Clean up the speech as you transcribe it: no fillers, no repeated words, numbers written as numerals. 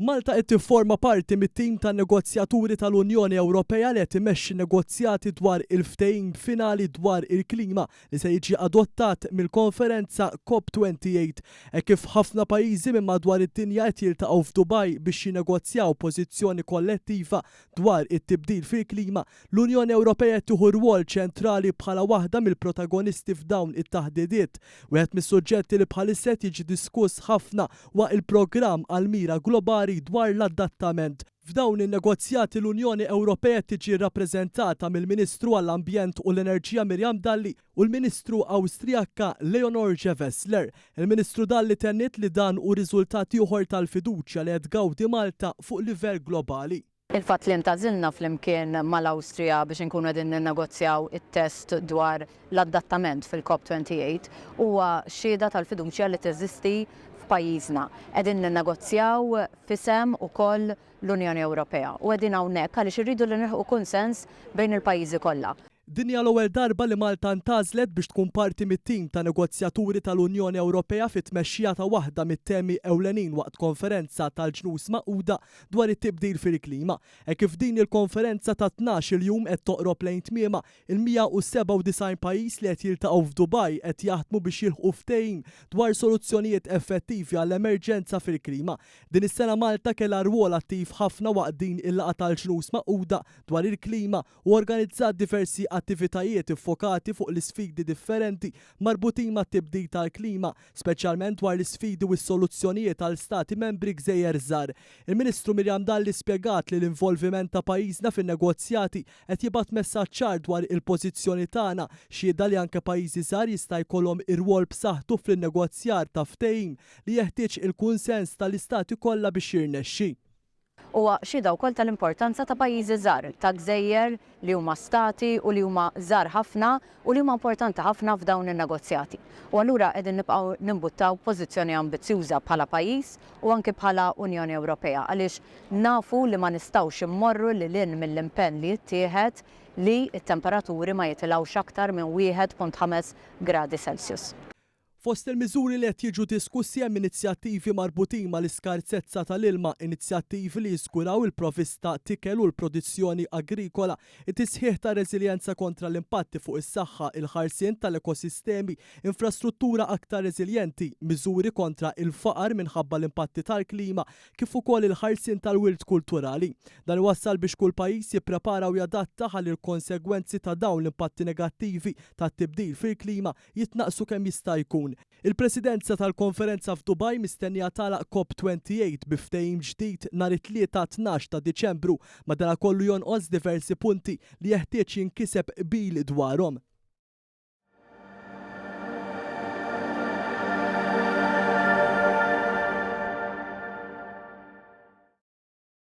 Malta qed tifforma parti mit-tim ta' negozjaturi tal-Unjoni Ewropea li qed imexxi negozjati dwar il-ftehim finali dwar il-klima li se jiġi adottat mill-konferenza COP 28 hekk kif ħafna pajjiżi minn madwar id-dinja qed jiltaqgħu f'Dubai biex jinnegozjaw pożizzjoni kollettiva dwar it-tibdil fil-klima. L-Unjoni Ewropea qed tieħu rwol ċentrali bħala waħda mill-protagonisti f'dawn it-taħdidiet. Wieħed mis-suġġetti li bħalissa qed jiġi diskuss ħafna huwa il-programm għall-mira globali dwar l-adattament. F'dawn in-negozjati l-Unjoni Ewropea qed tiġi rrappreżentata mill-Ministru għall-Ambjent u l-Enerġija Miriam Dalli u l-Ministru Awstrijakka Leonore Gewessler. Il-Ministru Dalli tenniet li dan hu riżultat ieħor tal-fiduċja li qed tgawdi Malta fuq livell globali. Il-fatt li ntgħażilna flimkien mal-Awstrija biex inkunu qegħdin ninnegozjaw it-test dwar l-adattament fil-COP 28 huwa xhieda tal-fiduċja li teżisti f'pajjiżna. Qegħdin ninnegozjaw f'isem ukoll l-Unjoni Ewropea u qegħdin hawnhekk għaliex irridu li nilħqu kunsens bejn il-pajjiżi kollha. Din hija l-ewwel darba li Malta ntgħażlet biex tkun parti mit-tim ta' negozjaturi tal-Unjoni Ewropea fit-tmexxija ta' waħda mit-temi ewlenin waqt konferenza tal-Ġnus Magħquda dwar it-tibdil fil-klima. Hekk kif din il-konferenza ta' 12-il jum qed toqrob lejn tmiemha, il-197 pajjiż li qed jiltaqgħu f'Dubai qed jaħdmu biex jilħqu ftehim dwar soluzzjonijiet effettivi għall-emerġenza fil-klima. Din is-sena Malta kellha rwol attiv ħafna waqt din il-laqgħa tal-Ġnus Magħquda dwar il-klima u organizzat diversi attivitajiet iffokati fuq l-isfidi differenti marbutin mat-tibdil tal-klima, speċjalment dwar l-isfidi u s-soluzzjonijiet għal Stati Membri gżejjer żgħar. Il-Ministru Miriam Dalli spjegat li l-involviment ta' pajjiżna fin-negozjati qed jibgħat messaġġ ċar dwar il-pożizzjoni tagħna, xhieda li anke pajjiżi żgħar jista' jkollhom irwol b'saħħtu fl-innegozjar ta' ftehim li jeħtieġ il-kunsens tal-istati kollha biex jirnexxi. Huwa xhieda wkoll tal-importanza ta' pajjiżi żgħar, ta' gżejjer li huma stati u li huma żgħar ħafna u li huma importanti ħafna f'dawn in-negozjati. U allura qegħdin nibqgħu nimbuttaw pożizzjoni ambizzjuża bħala pajjiż u anki bħala Unjoni Ewropea għaliex nafu li ma nistgħux immorru lil hinn mill-impenn li ttieħed li t-temperaturi ma jitilgħux aktar minn 1.5 gradi Celsius. Fost il-miżuri li qed jiġu diskussi hemm inizjattivi marbutin mal-iskarsezza tal-ilma, inizjattivi li jiżguraw il-provvista t'ikel u l-produzzjoni agrikola, it-tisħiħ tar-reżiljenza kontra l-impatti fuq is-saħħa, il-ħarsien tal-ekosistemi, infrastruttura aktar reżiljenti, miżuri kontra il-faqar minħabba l-impatti tal-klima, kif ukoll il-ħarsien tal-wirt kulturali. Dan iwassal biex kull pajjiż jipprepara u jadatta ħalli l-konsegwenzi ta' dawn l-impatti negattivi tat-tibdil fil-klima jitnaqqsu kemm jista' jkun. Il-Presidenza tal-konferenza f'Dubai mistennija tagħlaq COP 28 bi ftehim ġdid nhar it-Tlieta 12 ta' Diċembru, madanakollu jonqos diversi punti li jeħtieġ jinkiseb qbil dwarhom.